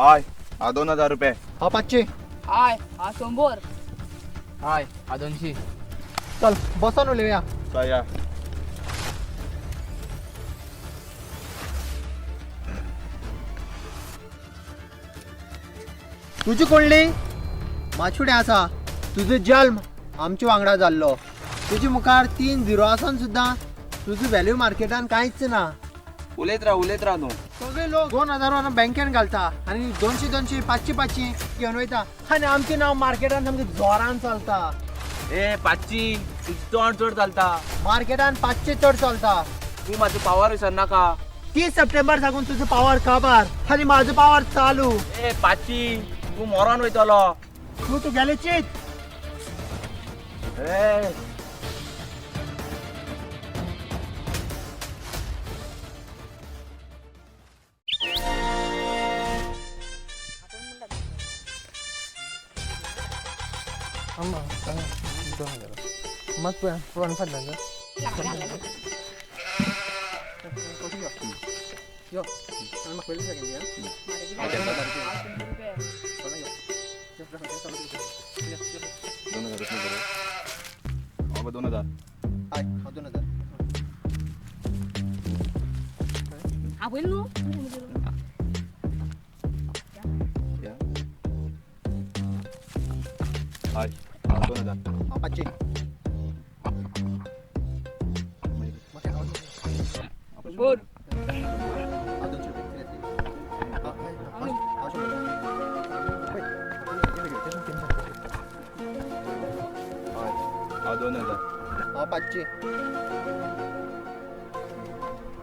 हाय हा 2000 रुपये. हा 500. हाय हा 100. हाय हा 200. चल बसन उलोवया. चल या. तुजी कोणली माछुडें आसा. तुजो जल्म आमच्या वांगडा जाल्लो. तुजे मुखार 3 झिरो आसून सुद्दां तुजो व्हॅल्यू मार्केटान कांयच ना. उलयत राव, उलयत राव तूं. सगळे लोक 2000 वरून बँकेन घालता आनी 200 200 500 500 घेवन वयता आनी आमचें नांव मार्केटान सामकें जोरान चलता. ए 500 तुजी तोंड चड चलता. मार्केटान 500 चड चलता. तूं म्हाजो पावर विसरनाका. 30 सप्टेंबर साकून तुजो पावर काबार आनी म्हाजो पावर चालू. ए 500 तूं मरोन वयतलो. तूं तुगेलें चीत. ए यो म्हाका पयलीं सेकंड दी. 100 रुपये. 2000 रुपये बरोबर. हा 2000. हय, हा 2000. हा पयलीं न्हू. या. हाय हा 2000. हा 500. 100. हा 200 रुपये. हा, हा, हा, 100. हाय हा 2000. हा 500.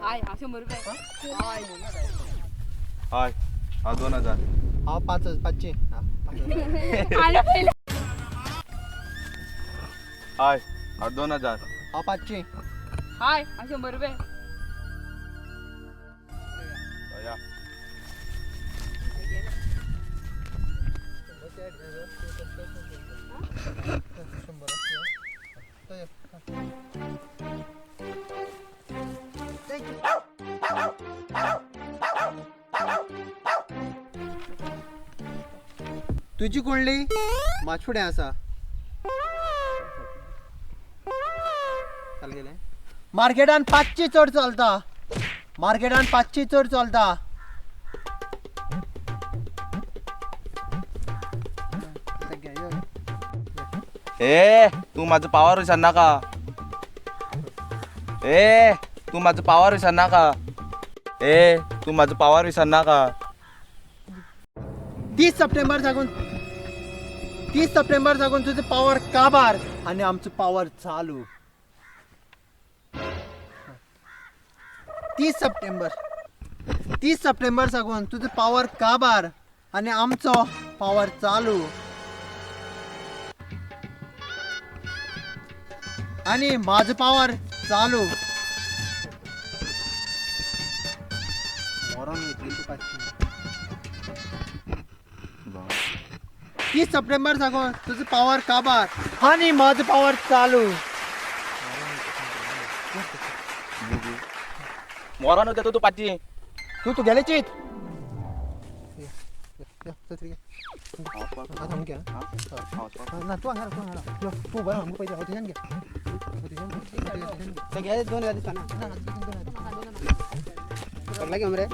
हाय हा 100 रुपये. हाय हाय हा 2000. हा 500. हा, 500. आले पहिले. हाय हा 2000. हा 500. हाय हा 100 रुपये. चल या. तुजी कोणली माछुडें आसा. चाल गेलें. मार्केटान 500 चड चलता. मार्केटान 500 चड चलता. ए तूं म्हाजो पावर विसरनाका. ए तूं म्हाजो पावर विसरनाका. ए तूं म्हाजो पावर विसरनाका. 30 सप्टेंबर साकून 30 सप्टेंबर साकून तुजो पावर काबार आनी आमचो पावर चालू. 30 सप्टेंबर 30 सप्टेंबर साकून तुजो पावर काबार आनी आमचो पावर चालू. आनी म्हाजो पावर चालू. मरोन वयतली तूं 500. 30 सप्टेंबर साकून तुजो पावर काबार आनी म्हाजो पावर चालू. मरोन वयता तूं 500. तूं तुगेलें चीत. ना तूं हांगा तूं हांगा यो तूं बरो हांगा पयता थंयच्यान घे. सगळे 2000 दिसना. ना, पडला घेवन रे.